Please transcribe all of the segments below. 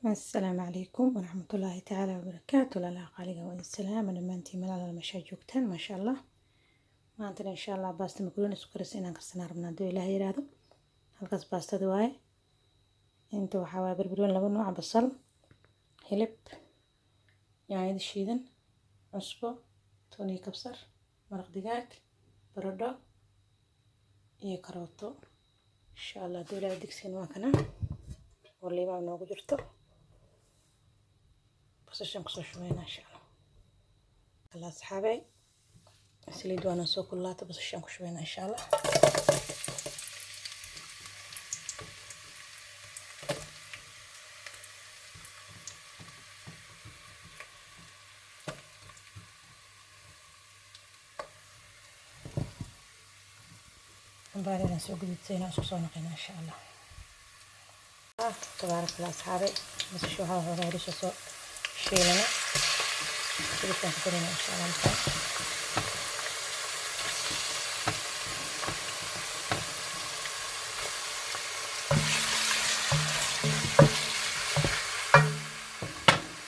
Asalaamu calaykum waraxmatullaahi tacaala wabarakaatu. Walaalaha qaaliga, waa idin salaama dhammaantiin meel meeshaa joogtaan. Maasha Allah, maantana insha Allah baasta makaroni isku karisa inaan karsanaa rabnaa, hadduu Ilaah yiraahdo. Halkaas baastada waaye, inta waxaa waaye barbarooni laba nooc, basal, hilib, yaanyada shiidan, cusbo, toon iyo kabsar, maraq digaag, baradho iyo karooto, insha Allah hadduu Ilaah. Digsigan waa kana oo liimaa noogu jirto, basashan kusoo shubayna, insha Allah. Allah asxaabey, saliid waana soo kululaata, basashan ku shubayna, insha Allah. Cambaar soo gududsayna, isku soo noqona, insha Allah. Tabaarak Allah, asxaabey, basasha waxaa xoogaa yarisha soo shiilana, hilibkaan ku darayna, insha Allah.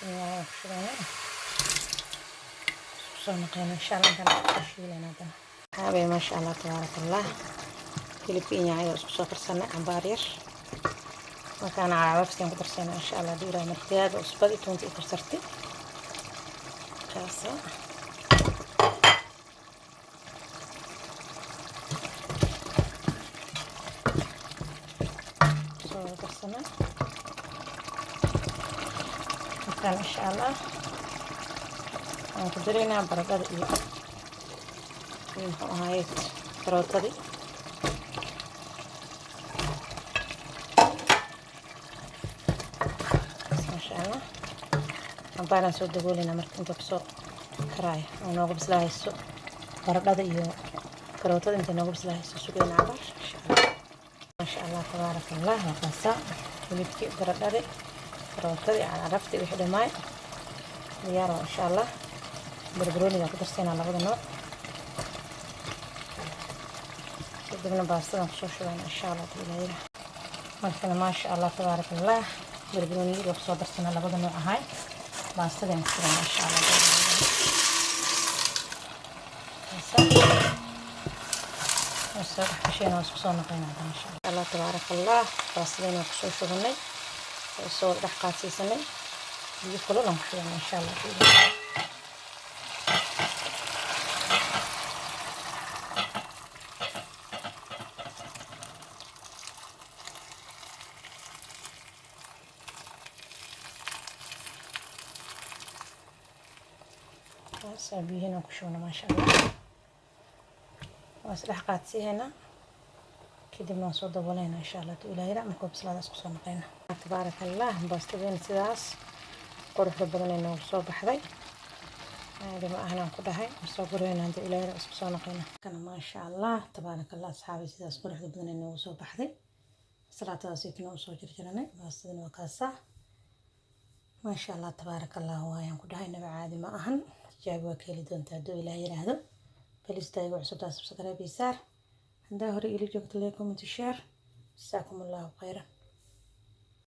Markaan ku shubayna, isku soo noqona, insha Allah. Intaan kusoo shiilayna haddana, asxaabey, maasha Allah, tabaarak Allah, hilibka iyo yaanyada isku soo karsanay cambaar yar. Markaana caraftian ku darsayna, insha Allah, haduu Ilaah, maraq digaaga, cusbadii, toonta iyo kabsarti kaasa. Soo darsana markaan, insha Allah, waan ku daraynaa baradhada iyo muxuu ahaayeed karootadii. Maasha Allah, cambaaraan soo dabooleyna marka inta kusoo karaaya oo noogu bislaahayso baradhada iyo karootada. Inta noogu bislaahayso sugayna cabaar, insha Allah. Maasha Allah, tabaaraka Allah, waa kaasaa hilibkii, baradhadii, karootadii, caraftii, wixii dhammaay diyaar waa, insha Allah. Barbarooniga ku darsaynaa labada nooc, kadibna baastadan kusoo shubayna, insha Allah taala. Markana, maasha Allah, tabaaraka Allah, barbarooniyada kusoo darsana labada nooc ahay, baastadan ku shubayna, insha Allah. Soo dhex gashayna, waa isku soo noqonaa insha Allah. Tabaaraka Allah, baastadayna kusoo shubanay oo soo dhex qaadsiisanay. Biyo kulul aan ku shubanay, insha Allah. Kaasaa biyihina ku shubna, maasha Allah. Waa isdhex qaadsiihaynaa, kadibna waan soo daboolaynaa, insha Allah tuu Ilaah yira. Markuu bislaadaas kusoo noqayna. Tabaaraka Allah, baastadeena sidaas quruxda badan ay noogu soo baxday, caadi ma ahan ku dhahay. Soo gurayna haduu Ilaah yira, isku soo noqayna. Kana, maasha Allah, tabaaraka Allah, asxaabi, sidaas quruxda badan ay noogu soo baxday. Salaatadaas itna usoo jarjaranay, baastadana waa kaasaa. Maasha Allah, tabaaraka Allah waayaan ku dhahay, naba caadi ma ahan. Tijaabi waa ka heli doontaa hadduu Ilaah yiraahdo. Please, taago cusubtaa, subscribe saar. Haddaa hore ila joogto, like, comment, share. Jasaakum Allahu khayran.